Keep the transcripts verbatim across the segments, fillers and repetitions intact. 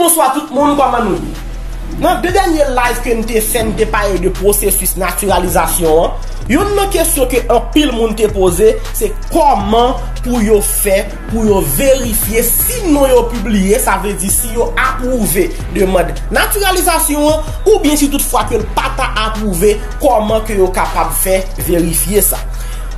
Bonswa tout moun, kòman nou ye? Nan de dènye live ke n te fè, n te pale de pwosesis natiralizasyon an. Youn nan kesyon ke anpil moun te poze, se kòman pou yo fè, pou yo verifye si non yo pibliye, sa vle di si yo apwouve demann natiralizasyon an, oubyen si toutfwa ke l pa ta apwouve, kòman ke yo kapab fè verifye sa.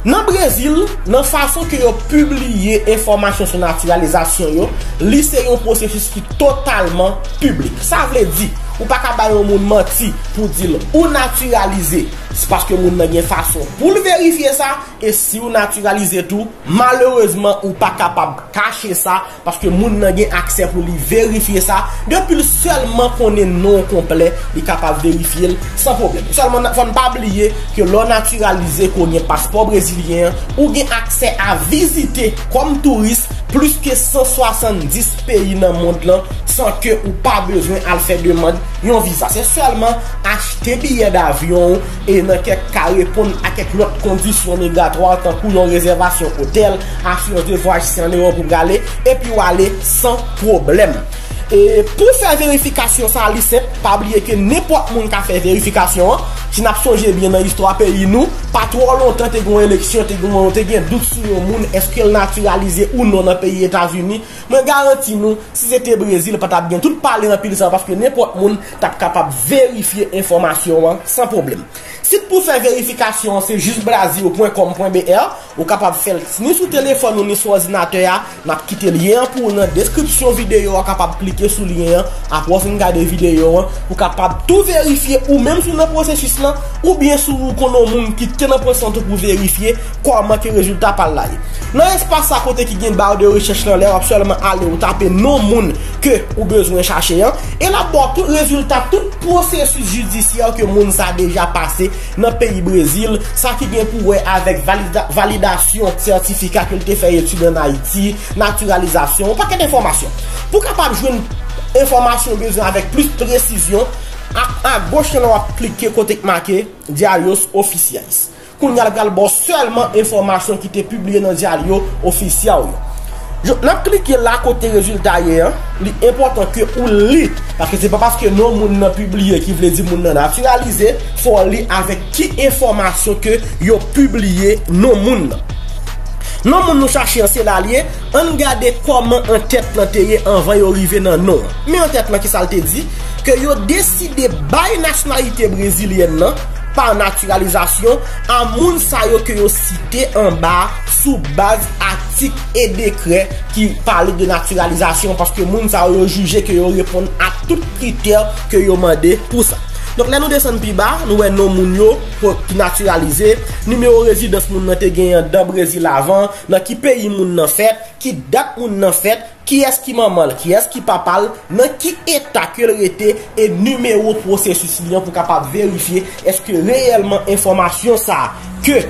Nan Brezil, nan fason ke yo pibliye enfòmasyon sou natiralizasyon yo, li se yon pwosesis ki totalman piblik. Sa vle di, ou pa ka bay yon moun manti pou di l ou natiralize, se paske moun nan gen fason pou l verifye sa, e si w natiralize tou, malerezman ou pa kapab kache sa, paske moun nan gen aksè pou li verifye sa. Depi l sèlman konnen non w konplè, li kapab verifye l san pwoblèm. Sèlman, fò n pa bliye ke lè w natiralize, ke w gen paspò brezilyen an, ou gen aksè a vizite kòm touris plis ke san swasanndis peyi nan mond lan san ke ou pa bezwen al fè demann yon viza. Se sèlman achte biyè davyon w e nan kèk ka reponn a kèk lòt kondisyon obligatwa tankou yon rezèvasyon otèl, asirans de vwayaj si se an Ewòp ou prale, epi w ale san pwoblèm. E pou fè verifikasyon sa, li senp. Pa bliye ke nenpòt moun ka fè verifikasyon an. Si n ap sonje byen nan istwa peyi nou, pa twò lontan te gen yon eleksyon, te gen, te gen dout sou yon moun, èske l natiralize ou non nan peyi Etazini. Mwen garanti nou, si se te Brezil, pa t ap gen tout pale anpil sa, paske nenpòt moun t ap kapab verifye enfòmasyon an san pwoblèm. Sit pou fè verifikasyon an se jis brazil pwen kòm pwen B R. Ou kapab fè l ni sou telefòn ou ni sou òdinatè a. N ap kite lyen an pou ou nan deskripsyon videyo a, w kapab klike sou lyen an. Apre w fin gade videyo an, ou kapab tou verifye ou menm si w nan pwosesis lan, oubyen si w konn yon moun ki te nan pwosesis lan tou pou verifye kòman ke rezilta pa l la ye. Nan espas sa kote ki gen bar de rechèch lan, lè w ap sèlman ale, ou tape non moun ke ou bezwen chache an, e l ap ba w tout rezilta, tout pwosesis jidisyè ke moun sa deja pase nan peyi Brezil, sa ki gen pou wè avèk valida-, validasyon sètifika ke l te fè etid ann Ayiti, natiralizasyon, yon pakèt enfòmasyon. Pou w kapab jwenn enfòmasyon w bezwen avèk plis presizyon, a, agoch lan w ap klike kote k make Diarios Oficiais. Kounye a l pral ba w sèlman enfòmasyon ki te pibliye nan Diario Oficial yo. Je, n ap klike la kote rezilta ye an. Li enpòtan ke ou li, paske se pa paske non moun nan pibliye ki vle di moun nan natiralize. Fò w li avèk ki enfòmasyon ke yo pibliye non moun nan. Non moun nou chache an, se la l ye. Ann gade kòman antèt lan te ye anvan yo rive nan non an. Men antèt lan, kisa l te di? Ke yo deside bay nasyonalite brezilyèn nan pa natiralizasyon a moun sa yo ke yo site anba a sou baz atik e dekrè ki pale de natiralizasyon, paske moun sa yo, yo jije ke yo reponn a tout kritè ke yo mande pou sa. Donk, lè nou desann pi ba, nou wè non moun yo ki natiralize, nimewo rezidans moun nan te genyen anndan Brezil avan, nan ki peyi moun nan fèt, ki dat moun nan fèt, kiyès ki manman l, kiyès ki papa l, nan ki eta ke l rete, e nimewo pwosesis li an pou kapab verifye èske reyèlman enfòmasyon sa a ke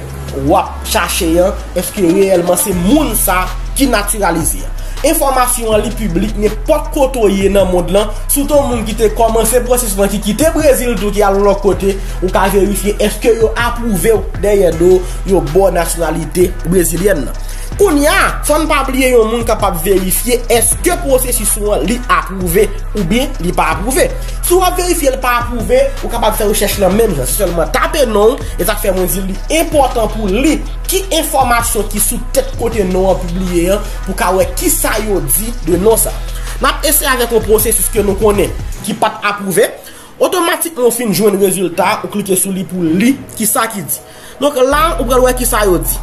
w ap chache an, èske reyèlman se moun sa a ki natiralize an. Enfòmasyon an li piblik, nenpòt kote w ye nan mond lan, si w te yon moun ki te kòmanse pwosesis lan, ki kite Brezil tou, ki al yon lòt kote, ou ka verifye èske yo apwouve w dèyè do, yo ba w nasyonalite brezilyèn nan. Kounye a, fò n pa bliye yon moun kapab verifye èske pwosesis ou an li apwouve oubyen li pa apwouve. Si w ap verifye l pa apwouve, ou kapab fè rechèch lan menm jan. Se sèlman tape non w, e sa k fè mwen di li enpòtan pou li ki enfòmasyon ki sou tèt kote non an pibliye an, pou ka wè kisa yo di de non sa. N ap eseye avèk yon pwosesis ke nou konnen ki pa t apwouve. Otomatikman, ou fin jwenn rezilta, ou klike sou li pou li kisa ki di. Donk la, ou pral wè kisa yo di.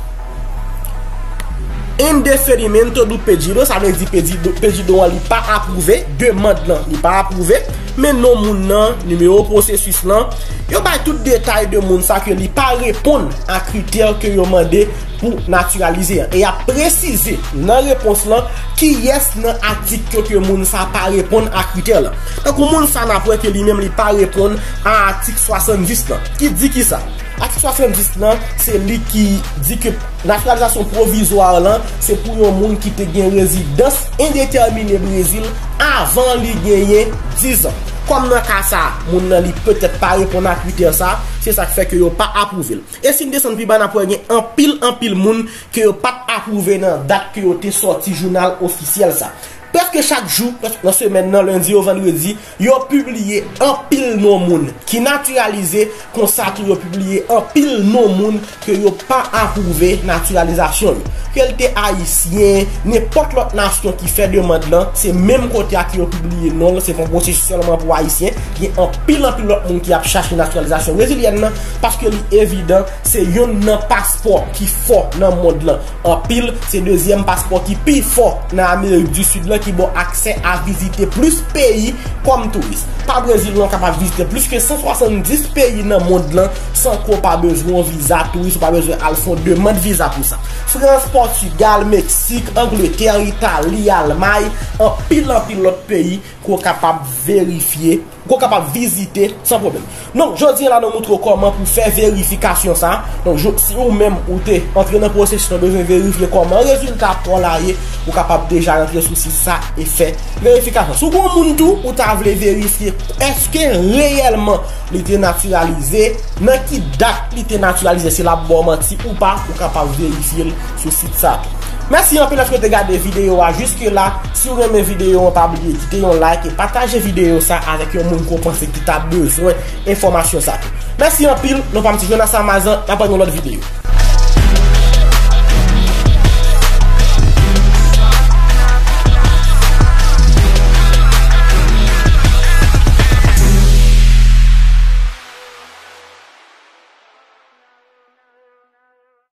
Indeferimento do pedido, sa vle di pedido, pedido an li pa apwouve, demann lan li pa apwouve, men non moun nan, nimewo pwosesis lan, yo bay tout detay de moun sa ke li pa reponn a kritè ke yo mande pou natiralize an. E y ap presize nan repons lan kiyès nan atik yo ke moun sa pa reponn a kritè lan. Tankou moun sa n ap wè ke li menm li pa reponn a atik swasanndis lan, ki di kisa? Atik swasanndis lan, se li ki di ke natiralizasyon pwovizwa lan, se pou yon moun ki te gen rezidans endetèmine Brezil avan li genyen diz an. Kòm nan ka sa, moun nan li petèt pa reponn a kritè sa, se sa k fè ke yo pa apwouve l. E si n desann pi ba, n ap wè gen anpil, anpil moun ke yo pa t apwouve nan dat ke yo te sòti jounal ofisyèl sa. Ke chak jou nan semèn nan, lendi o vandredi, yo pibliye anpil non moun ki natiralize, konsa tou yo pibliye anpil non moun ke yo pa apwouve natiralizasyon yo. Ke l te ayisyen, nenpòt lòt nasyon ki fè demann lan, se menm kote a ke yo pibliye non l, se pa yon pwosesis sèlman pou ayisyen, gen anpil anpil lòt moun ki ap chache natiralizasyon brezilyèn nan, paske li evidan, se youn nan paspò ki fò nan mond lan. Anpil, se dezyèm paspò ki pi fò nan Amerik di Sid lan, ki ba w aksè a vizite plis peyi kòm touris. Pa Brezil non, w kapab vizite plis ke san swasanndis peyi nan mond lan san ke w pa bezwen yon viza touris, ou pa bezwen al fè yon demann viza pou sa. Frans, Pòtigal, Meksik, Angletè, Itali, Almay, anpil anpil lòt peyi ke w kapab verifye, ke w kapab vizite san pwoblèm. Donk, jodi a la, nou montre w kòman pou fè verifikasyon sa. Donk, si ou menm ou te antre nan pwosesis lan, bezwen verifye kòman rezilta pa w la ye, ou kapab deja rantre sou sit sa e fè verifikasyon. Si w gen yon moun tou, ou ta vle verifye èske reyèlman li te natiralize, nan ki dat li te natiralize, si l ap ba w manti ou pa, ou kapab verifye l sou sit sa tou. Mèsi anpil dèske w te gade videyo a jiske la. Si w renmen videyo an, pa bliye kite yon like e pataje videyo sa avèk yon moun ke w panse ki ta bezwen enfòmasyon sa tou. Mèsi anpil, non pa m se Jonas Amazan, n ap wè nan yon lòt videyo.